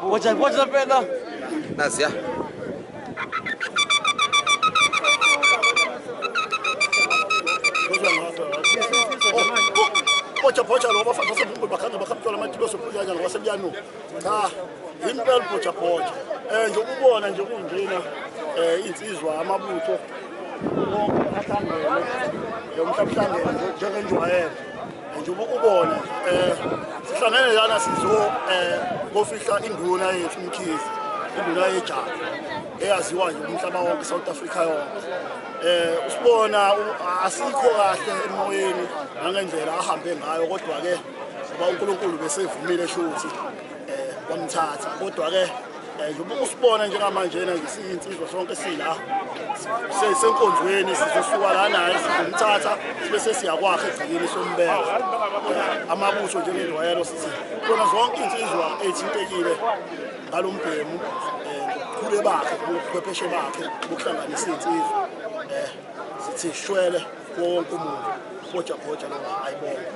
Bhoja bhoja phela. Naziya. Bhoja bhoja lo bafana basembumbulu bakhanda bakhamthola amatiloso phuzanya ngwasemyano. Cha, impela bhoja bhoja. Nje ukubona nje kunjena insizwa amabutho wonke ahlangene umhlaba uhlangene njengenjwayelo. Nje ubona sihlangene lana sizo kofihla induna yethu uMkhize, induna yejaji eyaziwa nje umhlaba wonke, South Africa yonke. Usibona asikho kahle emoyeni nangendlela ahambe ngayo, kodwa ke ngoba uNkulunkulu besevumile shuthi wamthatha. Kodwa ke njengoba usibona njengamanje nje siyinsizwa sonke sila senkonzweni, sizosuka la naye sizomthatha sibe sesiyakwakhe egcikeni sombeka amabutho njengenjwayelo. Sithi khona zonke insizwa ey'thintekile ngalo mbhemu ngobuchule bakhe, ngobuchwepheshe bakhe bokuhlanganisa iy'nsizwa, sithi shwele kuwo wonke umuntu. Bhoja bhoja lo ayibonga.